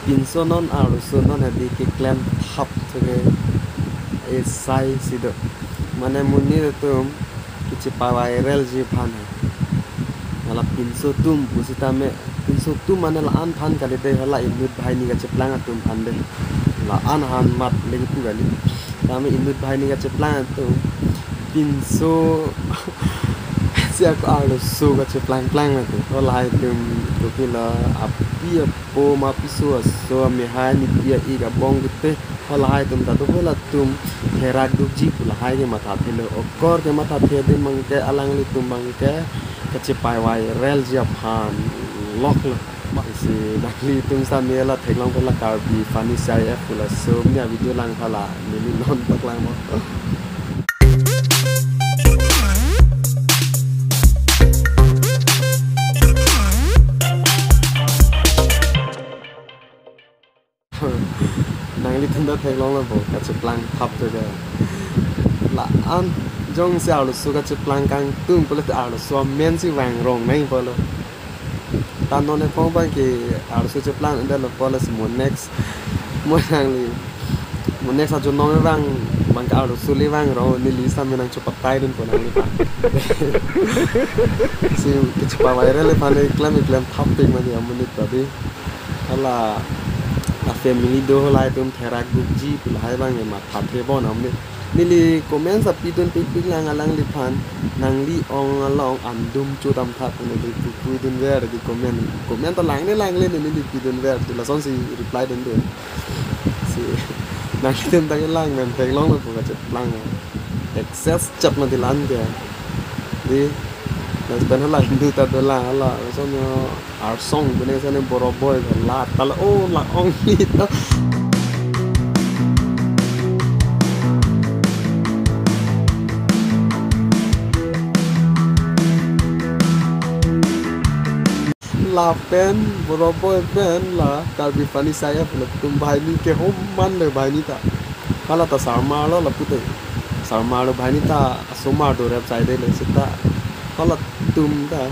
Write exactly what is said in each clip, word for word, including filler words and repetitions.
Pinso non arloso non hadi keklem thap thu ke esai si do. Mane monit atum kachepavai-ralji aphan he. Hala pinso atum pusitame, pinso atum mane la-an aphan kali de, hala inut banghini kacheplang atum aphan de. La-an ahan mat lagi pu kali. Tame inut banghini kacheplang atum pinso si ako arloso kacheplang plang atum. Halahai atum kopi la api apo ma piso aso amehai nipi a-ik abong kute. Halahai atum ta do, halatum therak dukji pu lahai ke mathathelo. Okor ke mathathe adim abangke alanglitum abangke kachepavai-ralji aphan loklo. Si nanglitum sitame la theklong pen la Karbi Funny C I F pu laso avideo lang phala neli non paklang mo. Nanglitum ta theklonglo bo, kacheplang thap thu ke. La-an jongsi arloso kacheplang kangtung pulote arloso amen si vangrong nangji pulo. Ta non ephong abangke arloso cheplang undetlo pulo si mo next, mo nangli, mo next ajo nong vang abangke arloso le vangrong, neli sitame nangchopatai dunpo nangliphan. Si kachepavai-ral aphan keklem keklem thap pik mani amonit ta di. Hala, la family do, halahai atum therak dukji pu lahai abang mathathe bon amonit. Neli comment sa pidun pikpik lang alangliphan, nangli ong along andum chodam tha pu neli pu pidunver di comment. Comment ta langle langle ne neli pidunver di, lasonsi reply dundun. Si nanglitum ta kelang men theklonglo pu kacheplang. Excess chap mati lan ke. Di, lapen hala Hindu ta dolang, hala, sono arsong bune sene Boroboi la tala o la ong hita. Lapen Boroboi pen la Karbi Funny C I F latum banghini ke homan le banghini ta. Hala ta sarmar lo lapute. Sarmar lo banghini ta asomar do rep saide le seta. Halatum ta.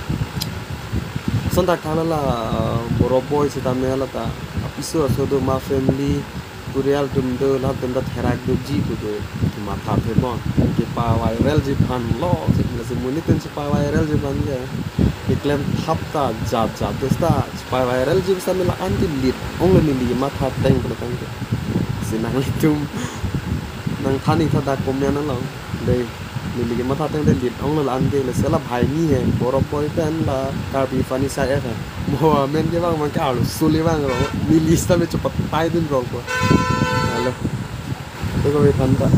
Sontak thala la, uh, Boroboi sitame hala ta. Apiso aso do ma family. Purial atum do, latum ta therak dukji pu do, mathathe bon. Kepavai-ralji aphan lo, si, si monit atum chepavai-ralji aphan ke. Keklem thap ta jat jat do seta, chepavai-ralji aphan la-an ke lit onglo, neli matha ateng pu tangte. Si nanglitum nangthan ik tha dak comment along. Dei, neli ke matha ateng de lit onglo la-an ke, lasi la banghini he, Boroboi pen la Karbi Funny C I F he. Mo amen ke vang abangke arloso le vangrong, neli sitame chopatai dunrong ko. Halo. Ito ko wi phanta.